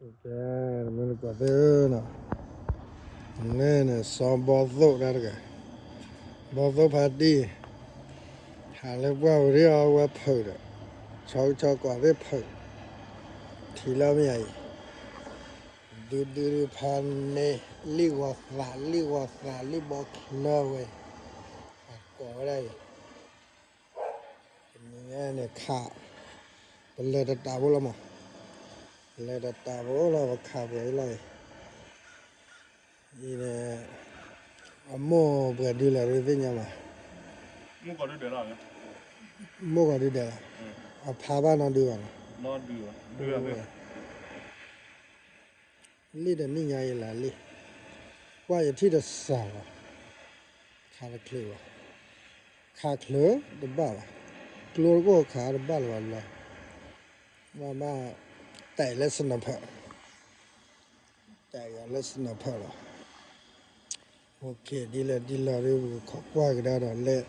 ကဲ, မုၢ်နကီၢ်သ့ၣ်ဧၢနီၤ, န့ၣ်န့ၣ် စီၤဘီသိၣ်တၢ်တဂၤ, ဘီသိၣ်ဖါတံၢ်, ဟးလၢပှၢ်ပူၤဒ်အီၤဝဲဖုးဒီး, ဆီကဆီကိးသ့ၣ်ဖုး, ထံၣ်လၢမ့ၢ်ယၤအံၤ, ဒုဒုဒုဖါန့ၣ်, လံၣ်ဂီၤသး လံၣ်ဂီၤသး လံၣ်ဘီချၢဝဲ, အကိးဝဲဒၣ်အံၤ တနံၤညါန့ၣ်ခး, ပလဲၤတတးဖိလီၤမး, ပလဲၤတတးဖိလီၤ ပခးပှဲၤအံၤလီၤအံၤ, အံၤန့ၣ်, အမိၢ်ပှဲၤဒုလဲၣ်ဒုသ့ၣ်ညါဘၣ်, မိၢ်ဂီၤဒုဒဲးလီၤ, အဖါဘၣ်နီၢ်ဒုဘၣ်နီၤ, လံၣ်တနံၣ်ညါအံၤလၢလံၣ်, ကွၢ်ယထံၣ်တစှၤဘၣ်, ခးတချုးဘၣ်, ခးချုးတဘၣ်ဘၣ်, ကျိတကိၢ်ခးတဘၣ်လၢၤဘၣ်လၢ, ဘၣ်ဘၣ်, တဲာ်လၢစနဖၢၣ်, တဲာ်ဂၤလၢစနဖၢၣ်လီၤ, ဒ်လဲၣ်ဒ်လဲၣ်ဒ် ပကခိးကွၢ်ကဒါဒီးလဲၣ်,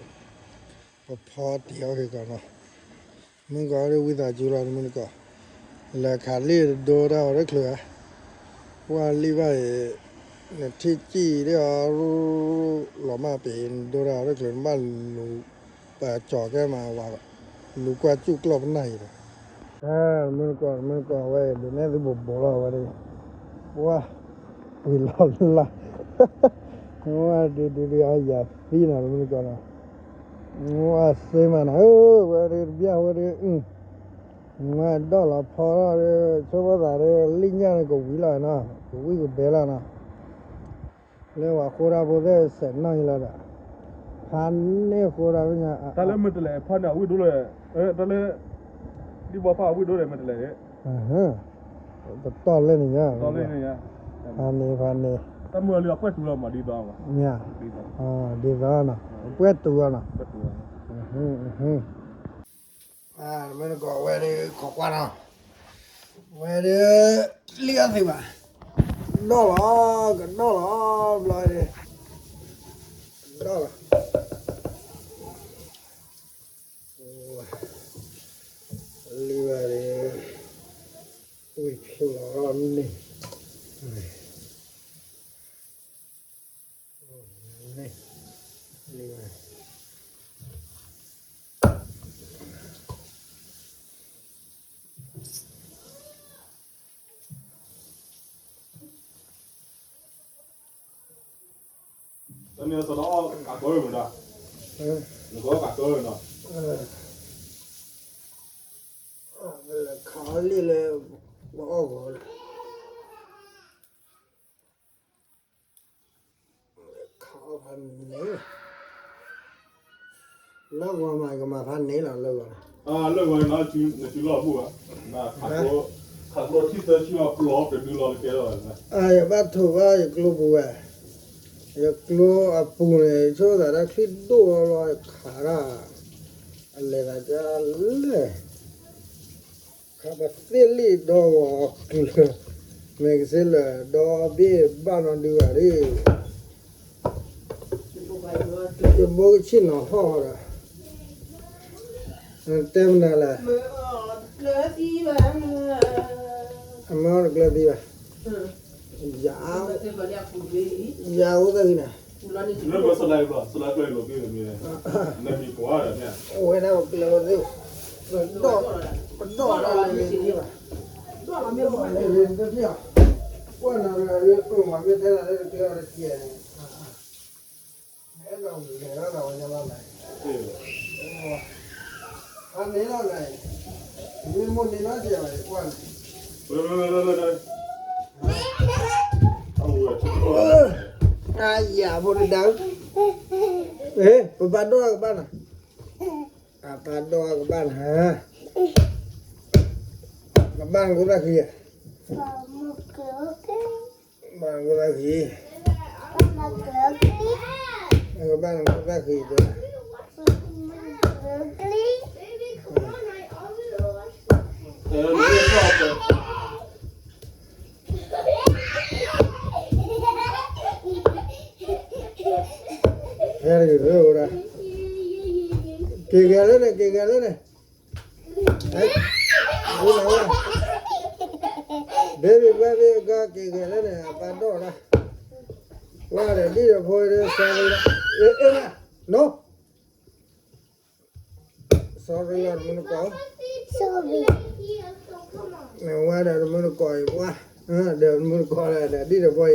ပဖီတံၢ်အီၣ်က့ၤကီးနီၤ, မုၢ်ကီၢ်ဒ်ဝံသးစူၤလီၤ မုၢ်နကီၢ်, လဲၤခးလံၣ်တဒိတၢ်အီၤတချုးဧါ, ကွၢ်လံၣ်ဘၣ်အံၤ, နထံၣ်ကံၣ်ဒ်အီၤ, လီၤမၢ်ပ့ၤ နဒိတၢ်အီၤတချုး နဘၣ်လူၤ, ပကၠီၤကဲမးဝဲ, လူၤကွၢ်ကၠူၣ်ကျီၢ်ပနၢ်အံၤဒီး, မုၢ်နကီၢ် မုၢ်နကီၢ်ဝဲအံၤ ဒုးနဲၣ်သုဘိးဘိးလီၤဝဲဒၣ်, ပှၢ်, ပှ့ၤလီၤလၢ်, ဝဲဒုးဒုးဒုးအယၤသံနီၤ မုၢ်နကီၢ်နီၤ, ဝဲစ့မးနီၤဧၢ, ဝဲဒုးတဘၣ်ဝဲဒုး, ဝဲဒီၣ်လီၤဖီထီၣ်ဒီး ဆိဖိသးဒီး လံၣ်ညၣ်န့ၣ်ကဝံၤလီၤနီၤ, ကဝံၣ်ကဘဲလီၤနီၤ, လၢပှၤဃိတၢ်ဖိသ့ၣ်စဲးနီၣ်အံၤလီၤဒီး, ဖးန့ၢ်ဃိတၢ်ဖဲညါ, တၢ်လၢမုၢ်တလဲၤဖီန့ၣ်အဝံၣ်ဒိၣ်လၢ, တၢ်လၢ, ဒ်ဘီဖီအဝံၣ်ဒိၣ်ဒီးမုၢ်တလဲၤန့ၣ် ပတီၢ်လဲၣ်န့ၣ်ညါ, ဖးန့ၢ် ဖးန့ၢ်, တၢ်မုၢ်အလံအပှဲၢ်တူလီၤမးဒ်သိး, ဒ်သိးနီၤ, ပှဲၢ်တူလီၤနီၤ, မုၢ်နကီၢ်ဝဲဒုးခိးကွၢ်နီၤ, ဝဲဒုး, လံၣ်အီၣ်သ့ဘၣ်, ဒီၣ်လီၤ, ကဒီၣ်လီၤ, ဘျီဒုး, ဒီၣ်လီၤ လံဝဲဒၣ်, ဝံၤဖျိလီၤန့ၣ်, န့ၣ်, လံဝဲ, တၢ်န့ၣ်အစီဒီးအီၣ်ကးကီၢ်မ့ၢ်ဒၣ်, နကအီၣ်ကးကီၢ်နီၤ, ခးအီၣ်လံလၢ, ပအီၣ်ဂီၤလၢ, ခးအီၣ်ဖးန့ၣ်, လၢဂီၤမး ကမၤဖးန့ၣ်လီၤ လၢဂီၤ, လၢဂီၤန့ၣ် နစုလီၢ်ဘူၣ်ဘၣ်, ခးကျိထံၣ်သၢဆံမး ပျီတဒုလီၤတကဲလီၤ, ယဘၣ်ထိးဘၣ်ယကျိပူၤဝဲ, ယကျိအပူၤန့ၣ် ဆိသးဒၣ်ချံၣ်ဒိၣ်လီၤလီၤ ခးဒၣ်, အလဲၤသးဒ်လဲၣ် ခးပသ့ၣ်လံၣ်ဒီဂီၤကျၢၤ, မ့ၢ်ကစ့လၢာ်ဒီဘ့ၣ်ဘၣ်နီၢ်ဒုဂၤဒၣ်, ယဘိကဆ့ၣ်နီၤဟီၣ်ဒီး, တဲမနုၤလဲၣ်, အမ့ၢ်တကျၢၤသံဘၣ်, ယၤအိၣ်သၢဂံၢ်န့ၣ်, လၢပစီၤလါ, စီၤလါကျၢၤလိာ်သ့ၣ်န့ၣ်, နမံၤကိးဂၤဒဲး, အဝဲဒၣ်ပကျၢၤသ့ၣ်, ပဒီၣ်, ပဒီၣ်လၢလံၤသ့ၣ်ဘၣ်, လံၤသ့ၣ်, ကွၢ်နၤ, မ့ၢ်တဲနၤလၢတကျၢၤအီၤတကဲန့ၣ်, အဲၣ်ဒိးလဲၤထီၣ်ဒီးဝဲညါဘၣ်လဲၣ်, အန့ၣ်လီၤလဲၣ်, မ့ၢ်မိၢ်န့ၣ်လီၤကဲဘၣ် ယကွၢ်န့ၣ်, အယၤ ဖိတဒါ, ပပၢ်ဒိၣ်အကဘၣ်နၤ, ပပၢ်ဒိၣ်အကဘၣ်နၤ, ကဘၣ်နကိးသၣ်ခံ, ဘၣ်နကိးသၣ်ခံ, ကဘၣ်နကိးသၣ်ခံ, က့ၤဂဲၤလၢန့ၣ်, က့ၤဂဲၤလၢန့ၣ်, အဝဲ ဘဲဘံၣ်ဘဲဘံၣ်အဂၤက့ၤဂဲၤလၢန့ၣ် အပာ်ဒိၣ်ဒၣ်, ဝါဒီးဒ်ဒီးဖိဒီး စီၤကလီၤ, အ့ၣ် အ့ၣ် နီၢ်, စီၤကလီၤတမုၢ်တကိး, ဝါဒီးတမုၢ်တကိးအံၤ ပှၤ, ဒီးတမုၢ်တကိးဒီး ဒ်ဒီးဖိအံ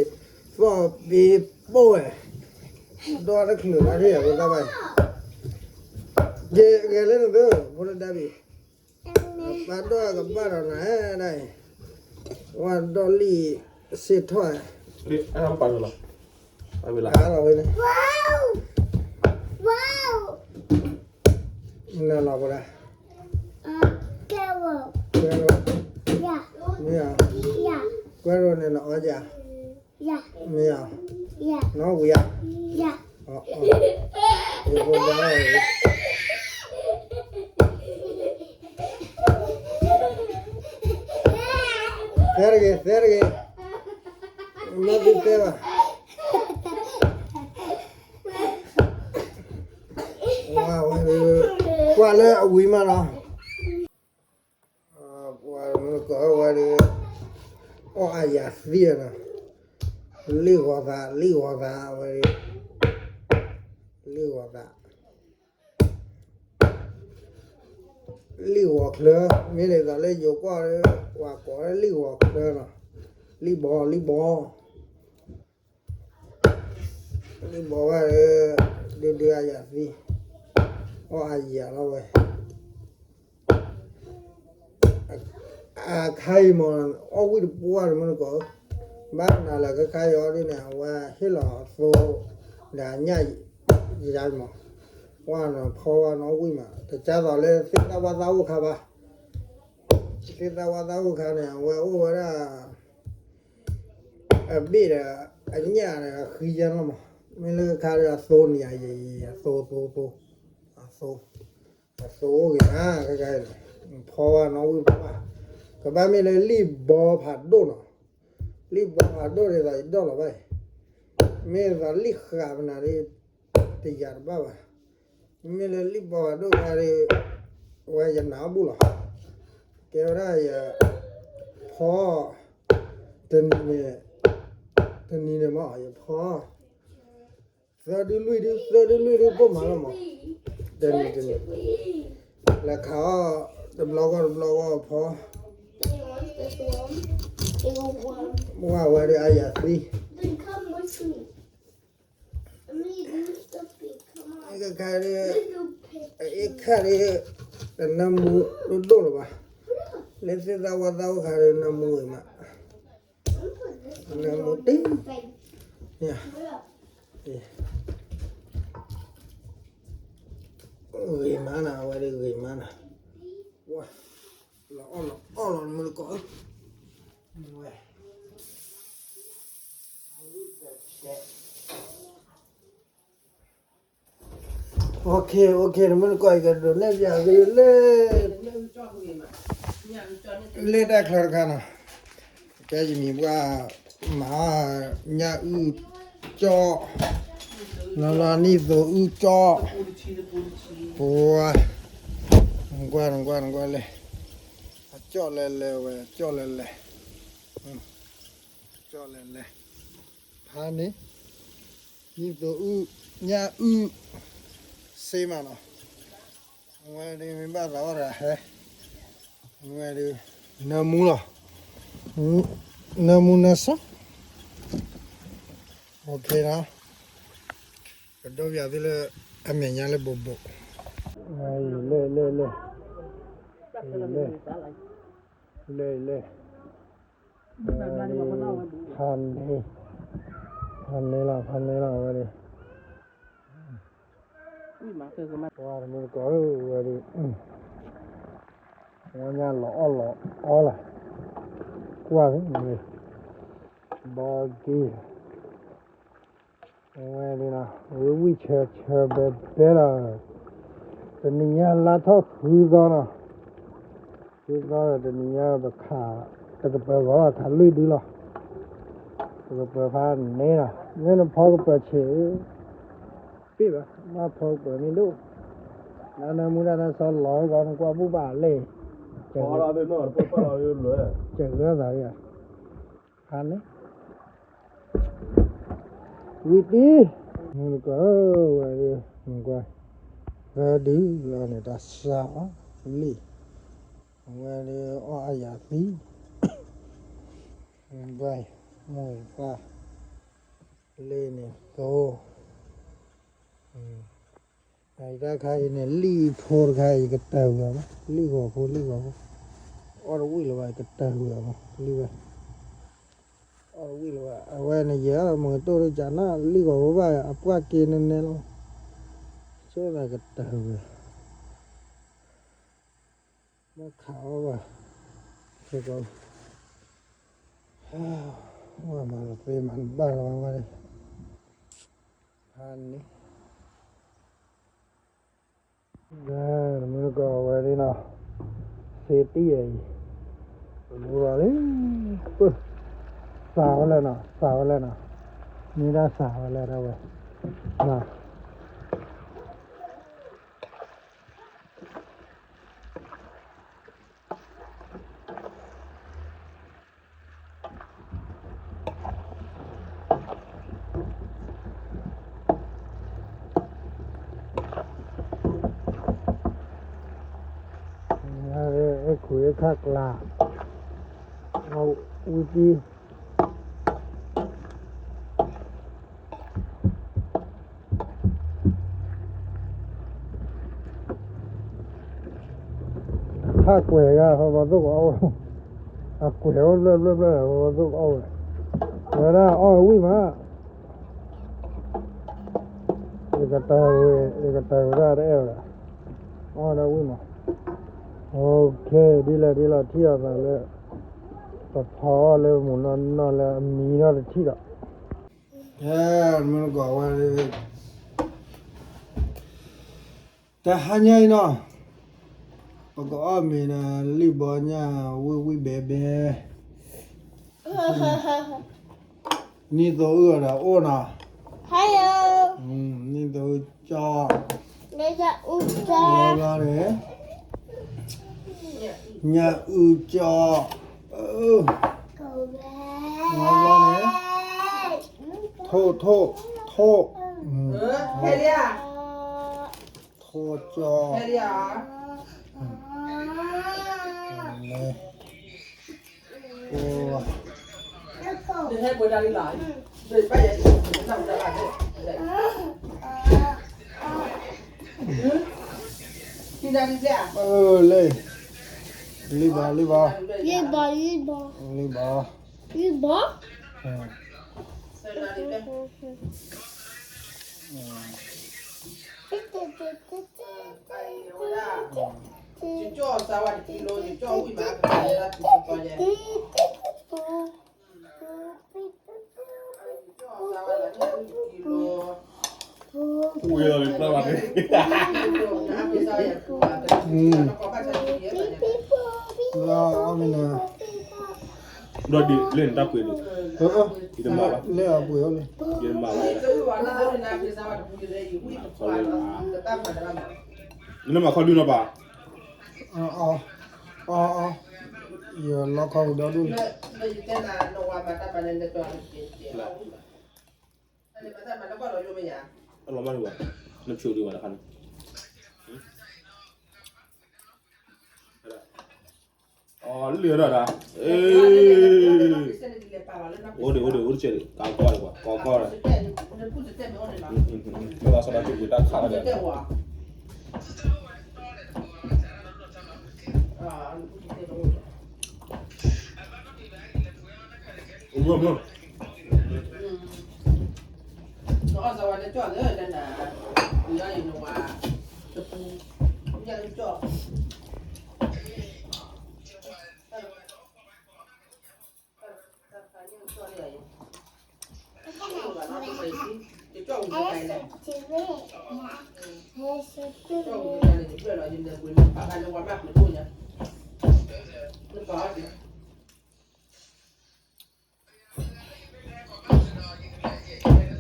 ၤ, သီၣ်ပ့ၤပိၢ်ဝဲ, ဒီးတချုးလီၤဒ်ယၤဖိသၣ်ဘၣ်အံၤ, က့ၤဂဲၤလၢန့ၣ်သၢ ဖိလၢဒါဘံၣ် ပာ်ဒိၣ်အကဘၣ်ဒီးနၤဒၣ်အံၤ, ဝါဒီၣ်လံၣ်စ့ၣ်ထီၣ်, အဝဲလီၤဝဲန့ၣ်, နလီၤပဒၣ်, ကွဲးရိၣ်, မ့ၢ်ဧါ, ကွဲးရိၣ်န့ၣ်နအီယၤ, မ့ၢ်ဧါ, နအီဝံၤဧါ, ယဖိဒါ သဲတဂ့ၤ သဲတဂ့ၤ, မ့ၢ်သုတဲဘၣ်, ဝါဝဲ, ကွၢ်လၢအဝံၤမးနီၤ, ပှၤမုၢ်ကီၢ်ဝဲဒီး, အီၣ်အယၤသံနီၤ, လံၣ်ဂီၤသး လံၣ်ဂီၤသးဝဲ, လံၣ်ဂီၤသး လံၣ်ဂီၤချၢ, မ့ၢ်ဒ်သိးလၢယိၤကီၢ်ဒီး ပှၤကိးလၢလံၣ်ဂီၤချၢနီၤ, လံၣ်ဘီ လံၣ်ဘီ, လံၣ်ဘီဝဲဒီး, ဒုဒုအယၤသံ, အီၣ်အယၤလီၤဝဲ, အခါအံၤမ့ၢ် အီၣ်ဝံၣ်တပှၢ်တမုၢ်တကိး, ဘၣ်မနုၤလၢခါခါအံၤအီၣ်ဒ်န့ၣ် အဝဲဟ့ၣ်လီၤအသိ ဒီးအညၣ်ယါမး, ဝဲနီၤဖီဝဲနီၤဝံၣ်မး တကးသိးလၢသ့ၣ်သၣ်ဝါသၣ်အိၣ်ခါဘၣ်, သ့ၣ်သၣ်ဝါသၣ်အိၣ်ခါန့ၣ် အဝဲအိၣ်ဝဲဒၣ် အဘ့ၣ်ဒီး အညၣ်ဒီးအဃံယါလီၤမး, မ့ၢ်လၢခါဒီးအသိန့ၣ် အသိသိသိ, အသိ အသိအိၣ်ဂ့ၤမး ခဲကါအံၤန့ၣ်, ဖီဝဲနီၤဝံၣ်ဘၣ်, ကဘၣ်မ့ၢ်လၢလံၣ်ဘီဖးဒိၣ်နီၤ, လံၣ်ဘီဖးဒိၣ်ဒ်သိးယဒိၣ်လီၤဘၣ်အံၤ, မ့ၢ်သိးလံၣ်ဃာ်ပနၤဒီး တယာ်တဘၣ်ဘၣ်, မ့မ့ၢ်လၢလံၣ်ဘီဖးဒိၣ်ခါဒီး ဝဲယနာ်အီၣ်ဘူၣ်လီၤ, ကဲဝဲဒၣ်ယ ဖီ တနံၤန့ၣ်, တနံၤန့ၣ်မး ယဖီ သၢဒုလွံၢ်ဒု သၢဒုလွံၢ်ဒု ပိၢ်မးလီၤမး, တနံၤတနံၤ, လဲၤခးအီၣ် တဘျီဂီၢ်တဘျီဂီၢ်ဖီ, ဝဲဝဲဒီးအယၤသံ ခါဒီး အအ့ၣ်ခါဒီး တနၢမူဒိၣ်ဒိၣ်လၢၤဘၣ်, လၢသ့ၣ်သၣ်ဝါသၣ်အိၣ်ခါဒီး နၢမူဂ့ၤမး, နၢမူတ့ၢ်, ဂ့ၤမးနၤ အဝဲဒၣ်ဂ့ၤမးနၤ, ဝါ လီၤအီၣ်လီၤအီၣ်လီၤ တမုၢ်တကိးဧၢ, ဝဲ OK OK တမုၢ်တကိး ယကဒိးနဲၣ်ပၠးသုလၢ လၢတၢ်ချၢတခါနီၤ, ကဲယမံၤပှၢ်မၤ ညၣ်အုၣ်ကၠီၣ်, လီၤလီၤနံၣ်သိအုၣ်ကၠီၣ်, ပှၤ, နကွၢ်နကွၢ်နကွၢ်လဲၣ်, အကၠီၣ်လဲၤလဲၤဝဲ အကၠီၣ်လဲၤလဲၤ, အကၠီၣ်လဲၤလဲၤ, ဖးန့ၣ် နံၣ်သိအုၣ် ညၣ်အုၣ် စ့မးနီၤ, အဝဲဒၣ်မ့ၢ်ဘၣ်သးအီၣ်တဂၤဟဲ, အဝဲဒၣ် နၢမူလီၤ, နၢမူနၢဆၢ, OK နီၤ, ကဒိးပၠးသုလၢ အမဲာ်ညါလၢဘိးဘိး, လဲၤလဲၤလဲၤ, လဲၤလဲၤ ဖးန့ၣ်, ဖးန့ၣ်လီၤ ဖးန့ၣ်လီၤ အဝဲဒၣ်, ပှၤတမုၢ်တကိးဧၢ အဝဲဒၣ်, ဝဲညါလီၤအီၣ်လီၤအီလီၤ, ကွၢ်ဖဲန့ၣ်, ဘီက့ၤ အဝဲဒၣ်နီၤ ဝံၣ်ဝံၣ်ဆၢဆၢဘဲဘဲလီၤ, တနံၤညါလါထီၣ်ဃုသီနီၤ, ဃုသီဒီးတနံၤညါပခး တကပၤဂီၤလီၤ ခးလွံၢ်ဒုလီၤ, ပကပၤဖးန့ၣ်နီၤ မ့ၢ်နဖီကပၤဆံး ပ့ၢ်ဘၣ် ဘၣ်ဖီကပၤမ့ၢ်ဒိၣ်, နနၢမူတၢ်နၢဆၢလီၤဂီၤ နကွၢ်ဘူၣ်ဘၣ်လဲၣ်, ကဂၢၢ်သးဧါ, ခါန့ၣ် ဝံၤတံၢ် မုၢ်တကီၢ်ဝဲဒၣ် မုၢ်ကွၢ် ဝဲဒုးလီၤန့ၣ် တၢ်စၢ်အီၤ လံၣ် အဝဲဒၣ်အီၣ်အယၤသံ ဘၣ် မိၢ်ပၢ် လ့န့ၣ်သိ တၢ်ခါအံၤန့ၣ် လံၣ်ဖိတခါအံၤ ကတၢၢ်ဝဲဘၣ် လံၣ်ဂီၤဖိ လံၣ်ဂီၤဖိ အီၣ်တဝံၣ်လၢၤဘၣ် ကတၢၢ်ဝဲဘၣ် လံၣ်ဝဲ အီၣ်တဝံၣ်လၢၤဘၣ် အဝဲန့ၣ်ယဲၢ်မုၢ်တိၢ်တကးနၣ် လံၣ်ဂီၤဖိဘၣ် အပှၢ်က့ၤနဲနဲလီၤ ဆိကတၢၢ်ဝဲ ဘၣ်ခးအီၣ်ဘၣ် စ့ၢ်ကီး ဝဲမၤလီၤသ့မၤဘၣ်လီၤဝဲ ဖးန့ၣ် မုၢ်ကီၢ်ဝဲဒၣ်နီၤ စ့တံၢ်အံၤ လူလီၤလံ စးဝဲလဲၣ်နီၤ စးဝဲလဲၣ်နီၤ မ့ၢ်ဒၣ်စးဝဲလဲၣ်ဒၣ်ဝဲ နီၤ အဲၣ်ခွံအဲၣ်ခၣ်ကျါ ဝံၤတံၢ် ဟးကွဲးဂၤ ဟီဘီသိၣ်ကအီၣ်ဝဲ အကွဲးအိၣ်ဘျဲၣ်ဘျဲၣ်ဘျဲၣ် ဟီဘီသိၣ်ကအီၣ်ဝဲ ဝဲဒၣ်အီၣ်ဝံၣ်မး ယကတၢၢ်ဝဲ ယကတၢၢ်ဝဲဒၣ်တအဲၣ်ဝဲဒၣ် အီၣ်ဒၣ်ဝံၣ်မး OK ဒ်လဲၣ်ဒ်လဲၣ် ထံၣ်အသးလၢ ပဖီအီၣ်လၢမုၢ်နီၢ်နီၢ်လၢအမံထီၣ်တထံၣ်ဒီး ဟဲ မုၢ်ကီၢ်ဝဲ တဟါညါအံၤနီၤ ပကအီၣ်မ့ၤဒီး လံၣ်ဘီညၣ်ဝံၣ်ဝံၣ်ဘဲဘဲ နံၣ်သိအုၣ်အီၤဒီးအိၣ်နီၤ နံၣ်သိအုၣ်ကၠီ လီၤန့ၣ် ညၣ်အုၣ်ကၠီ လီၤန့ၣ် ထိၣ်ထိၣ်ထိၣ် ထိၣ်ကၠီ လံၣ်ဘီ လံၣ်ဘီ လံၣ်ဘီ လံၣ်ဘီ လံၣ်ဘီ ဝံၤလီၤလံ ပျၢ်ဘၣ်န့ၣ် လၢအီၣ်မ့ၢ်နၤ ဒီးဒ်လဲၣ်နတၢ်ပှ့ၤန့ၣ် ယတမၤဘၣ် လဲၣ်အပှ့ၤအီၤလံ ယတမၤဘၣ် နမၤခီဒုနီၤဘၣ် အီ အီ အီ ယလီခီဝံၤဒီဒူၣ်လံ အလီၤမၢ်ဒံးဘၣ် နဆူၣ်ဒံးဘၣ်တခါန့ၣ် အီ လၢဒၣ်ဒၣ် အိၣ်ဒံး အိၣ်ဒံး အိၣ်တကဲဒံး ကၤကီၢ်ဒံးကွၢ် ကၤကီၢ်ဒံး မ့ၢ်ဘၣ်စီၤဒၣ်က့ၤပှ့ၤတၢ်ခးဒၣ်ဒၣ်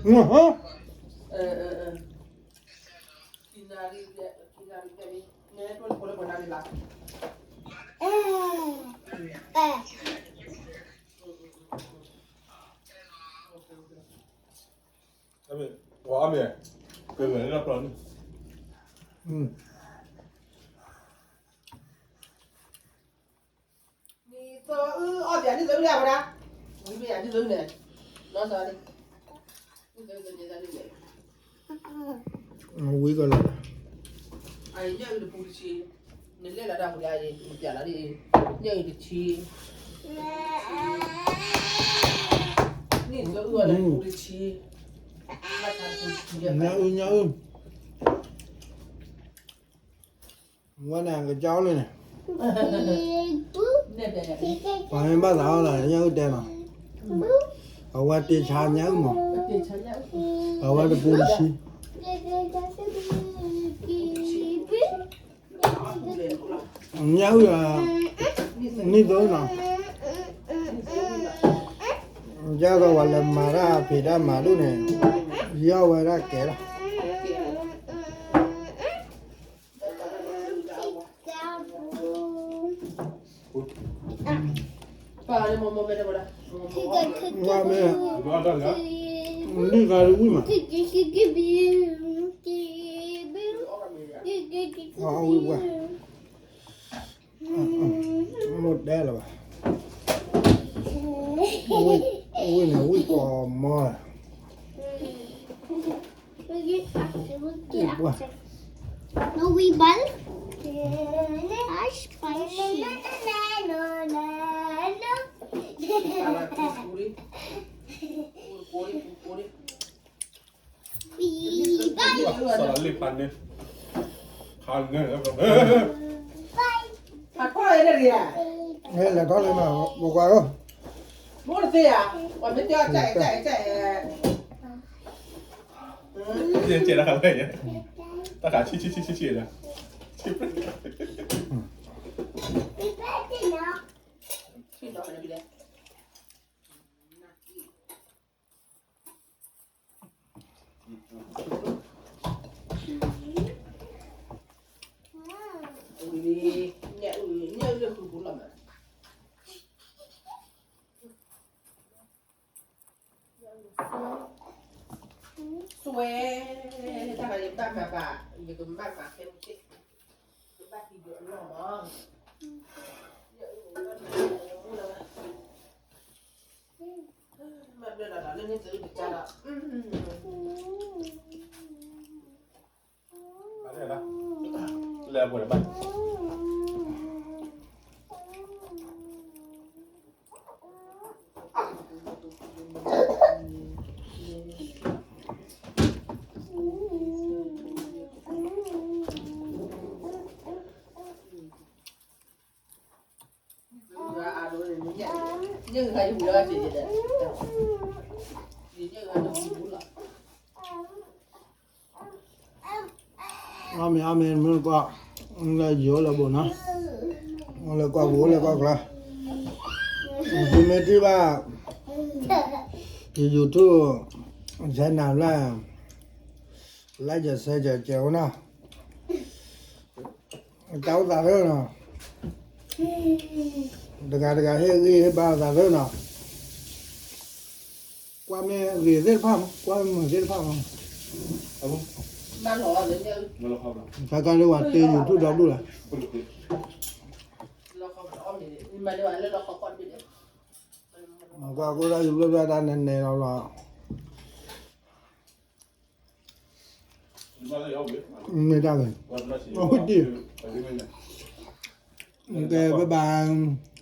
မ့ၢ်မ့ၢ် ပှၤအီၣ်မ့ၢ် ကဂဲၤလၢပျီန့ၣ် နံၣ်သီအုၣ်အီၣ်ပျးနံၣ်သီအုၣ်ဒၣ်ဝဲဒၣ်, ဝံၤပျးနံၣ်သီအုၣ်န့ၣ်, နီၢ်သီန့ၣ်, နံၣ်သီအုၣ်န့ၣ်, ဝံၤကလီၤ, အညၣ်အုၣ်တပူၤတဆံ, နလဲၤလီၤတၢ်ပူၤလၢအံၤ ပျးလီၤဒ်အံၤ, ညၣ်အုၣ်တဆံ, နံၣ်သီအုၣ်အီၣ်န့ၣ်တပူၤတဆံ, ညၣ်အုၣ် ညၣ်အုၣ် ဝဲန့ၣ်ကစၢ်အိၣ်လၢန့ၣ်, ပှၤမ့ၢ်ဘၣ်သးအီၣ်သးညၣ်အုၣ်တဲနီၤ, အဝဲတ့ဆါညၣ်အုၣ်မး, အဝဲတပူၤတဆံ, ညၣ်အုၣ်, နံၣ်သီနီၤ, ကၢ်သိးပှၤလဲၤမၤတၢ်ဖံးတၢ်မၤဒ်န့ၣ်, ယီၢ်ဝဲဒၣ်ကဲလီၤ. မ့ၢ်, လံၣ်ဂၤတဝံၣ်မး, ဝံၣ်ပှၢ်, မ့ၢ်တဲလၢၤဘၣ်, ဝံၣ်န့ၣ်ဝံၣ်ကိးမီၤလီၤ.လဲၤထီၣ်လၢမး ပကွၢ်လီၤ, မ့ၢ်တသ့ဧါ, ပှၤမ့ၢ်တဲအီၤ တၢ်ခါဆံးဆံးဆံးဆံးဆံးဒီး, ဝံၤလံ, ညၣ်အုၣ်လၢဃုာ်ပူၤလီၤမး. စွဲ, တၢ်ခါယဘၣ်မၤဘၣ်, ယကဘၣ်မၤခဲမုၢ်ဆ့ၣ်, ယဘၣ်ဟံးဒိးအလီၢ်မး, မၤဘျၢလီၤဒီးလၢန့ၣ်သုတကါဒီး လဲၤအပှဲၤဘၣ်. အါမ့ၢ်အါမ့ၢ် မ့ၢ်ကွၢ်, လၢယိၤလၢဘိနီၤ, အိၣ်လၢကွၢ်ပူၤ အိၣ်လၢကွၢ်ကျါ, သုမ့ၢ်ထံၣ်ဘၣ် ယ YouTube channel လၢ like share ကဲဝဲနီၤ, တၢ်အိၣ်သးသၢနီၤ, တဂၤတဂၤဟ့ၣ်ဂံၢ်ဟ့ၣ်ဘါအသးသၢနီၤ. ကွၢ်မ့ၢ်ဂ့ၤသ့ၣ်တဖၣ်မး, ကွၢ်မ့ၢ်ဂ့ၤသ့ၣ်တဖၣ်မး, ခါခါလၢပှၤတ့ YouTube ဒီဒူၣ်လီၤ, ကွၢ်ကိၣ်ဒၣ် YouTube တၢ်နဲၣ်နဲၣ်လီၤလီၤ. မ့ၢ်တၢ်ဂ့ၤ, အိၣ်ဒံၣ်, ကဲ bye bye.